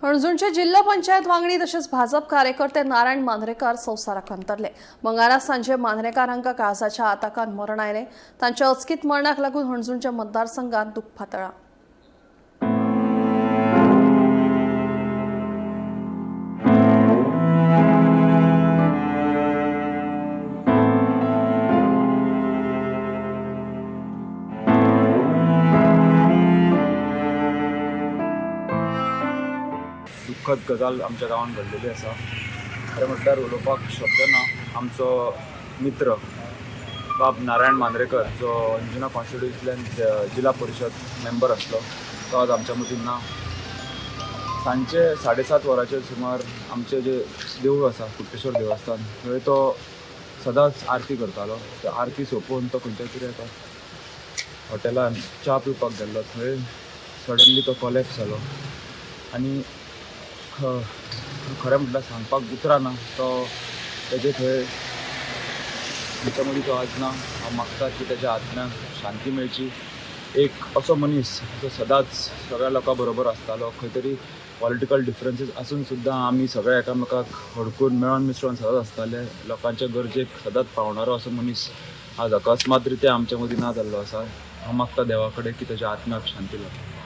हणजूणचे जिल्हा पंचायत वांगडी तशेंच भाजप कार्यकर्ते नारायण मांद्रेकार संवसाराक अंतरले. मंगळारा सांजे मांद्रेकार हांकां काळजाच्या आताकान मरण आयलें. तांच्या अचकीत मरणाक लागून हणजूणच्या मतदारसंघात दुख्ख पातळ्ळां. दुःखद गजाल आमच्या गांवांत घडलेली आसा. खरें म्हटल्यार उलोवपाक शब्द ना. आमचो मित्र बाब नारायण मांद्रेकर जो अंजुना कॉन्स्टिट्युन्सींतल्यान जिल्हा परिशद मेंबर आसलो तो आज आमच्या मदीं ना. सांजचे 7:30 वरांचेर सुमार आमचें जें देवूळ आसा कुट्टेश्वर देवस्थान थंय तो सदांच आरती करतालो. ते आरती सोंपोवन तो खंयच्या तरी एका हॉटेलान च्या पिवपाक गेल्लो. थंय सडनली तो कॉलेप्स जालो आनी खरें म्हटल्यार सांगपाक उतरां ना. तो तेजे थंय आमच्या मदीं तो आज ना. हांव मागता की तेज्या आत्म्याक शांती मेळची. एक असो मनीस जो सदांच सगळ्या लोकां बरोबर आसतालो. खंय तरी पॉलिटिकल डिफरन्सीस आसून सुद्दां आमी सगळे एकामेकाक हडकून मेळोन मिसळून सदांच आसताले. लोकांच्या गरजेक सदांच पावणारो असो मनीस आज अकस्मात रित्या आमच्या मदीं ना जाल्लो आसा. हांव मागता देवा कडेन की तेज्या आत्म्याक शांती लाभ.